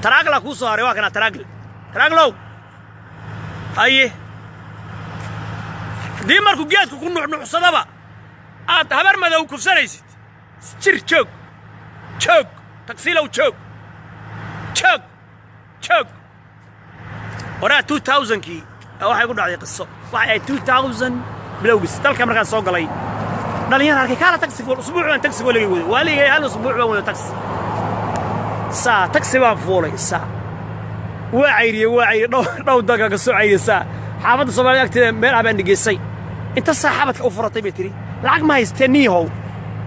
Taraagla kuu soo haray, waa kanaa taraagle. Taraaglow, haye, haddii markuu geedku ku nuxnuxsadaba aad habar madow kufsanaysid, jir, joog, joog, tagsiilow, joog, joog, joog. Horaa 2000-kii waxay ku dhacday qiso. Waxay ahayd 2000 bilowgiis dalka markaan soo galay. Dhalinyar arkay, kaala taxi fuul. Usbuuc baan taxi weligay waday, waaligay hal usbuuc baan wada taxi. Saa taxi baan fuulay, saa waa cayriyey, waa cayriyey, dhow dhow daga ka soo cayriyey. Saa xaafadda Soomaalida agteeda meel ah baan dhigeysay. Inta saa xabadka u furatay bay tiri, "Lacag ma haystee, niihow,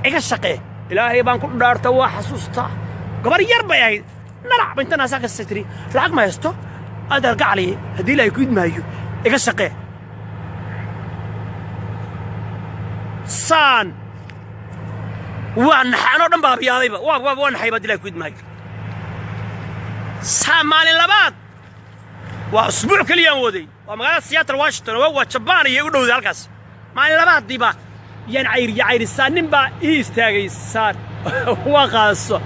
iga shaqee." Ilaahay baan ku dhaarta, waa xasuustaa, gabar yar bay ahayd. Nalac ba inta naasaa kastay tiri, "Lacag ma haysto, adeer gacaliye, haddii Ilaahay ku idmaayo iga shaqee." Saan waa naxaanoo dhan baabiyaadayba, waa naxayba, haddii Ilaahay ku idmaayo. Saa maalin labaad, waa usbuuc keliyaan waday, waa magaalada Seattle, Washington, waa Jabaan iyo u dhowday halkaas. Maalin labaadiiba yaan cayriya cayrisaa, nin baa ii istaagay. Saan waa qaaso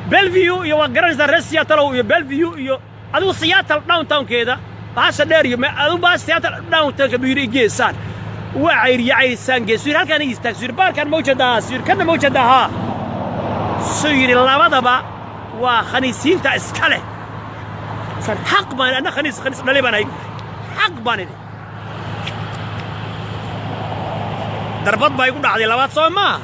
Bellevue iyo, waa garanaysaa reer Seattle iyo Bellevue iyo adigu Seattle downtownkeeda bahasha dheer iyo adigu bahasha Seattle downtownka buu yidhi, igeesaan. Waa cayriya cayrisaan gees. Yidhi, "Halkaan ii istaag." Suu yidhi, "Baarkaan ma ujeedaa?" Suu yidhi, "Kanna ma ujeedaa?" "Haa." Suu yidhi, "Labadaba waa khaniisiinta iska leh." Saan xaq baan anna khaniis khaniis dhalay baan ahay, xaq baan idhi. Darbad baa igu dhacday labaad, soo maaha?